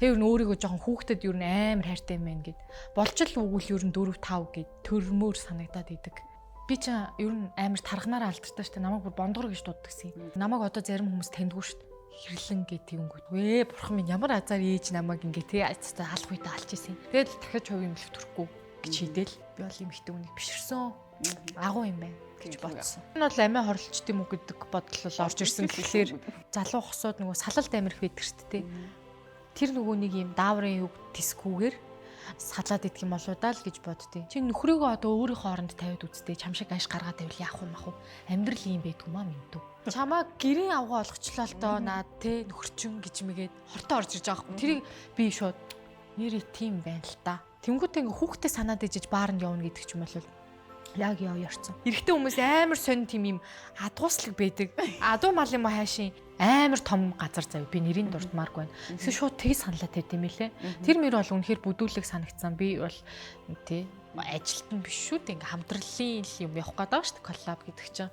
Тэр нь өөрийгөө жоохон хүүхдэд ер нь амар хайртай юм байна гэд. Болж л үгүүл ер нь 4 5 гэд төрмөр санагдаад идэг. Би ч ер нь амар тарханаараа алдартай штэ, намайг бүр бондгор гэж дууддаг юм. Намайг одоо зарим хүмүүс таньдгүй штэ. Хэрлэн гэд тэгэнгүүт. Вэ бурхан минь, ямар азар ээж намайг ингээ тий ацтай алах үедээ алж исэн. Тэгэл дахиад хувийн эмнэлэг төрөхгүй гэж хийдэл. Би бол эмэгтэй хүнийг биширсэн. Агуу юм байна гэж бодсон. Энэ бол амиа хорлолчт юм уу гэдэг бодол бол орж ирсэн. Тэгэхээр залуу хосууд нөгөө салалт амир их байдаг шүү дээ. Тэр нөгөө нэг юм дааврын юг тискүүгээр салаад идэх юм болоо даа л гэж боддیں۔ Чи нөхрийгөө одоо өөрийнхөө оронд тавиад үзтээ, чам шиг аш гаргаад тавил яах вэ мах уу? Амьдрал ийм байдгүй маа минь дүү. Чамаа гэрийн авгаа олгочлоо л доо наад те нөхөрчин гэж мэгээд хортой орж ирж байгаа хгүй. Тэрийг би шууд нэрээ тийм байна л та. Тэнгүүтээ ингээ хүүхдээ санаад ижиж баарнд явна гэдэг ч юм бол яг яа ярьсан. Эрэгтэй хүмүүс амар сонь тийм юм адгууслаг байдаг. Адуу мал юм хайшин амар том газар зав, би нэрийн дурдмааргүй байна. Эсвэл шууд тэг саналаа тавьд юм лээ. Тэр мөр бол үнэхээр бүдүүлэг санагдсан. Би бол тий ажилт нь биш шүү дээ. Ингээ хамтраллын юм явах гэдэг шүү дээ. Collab гэдэг чинь.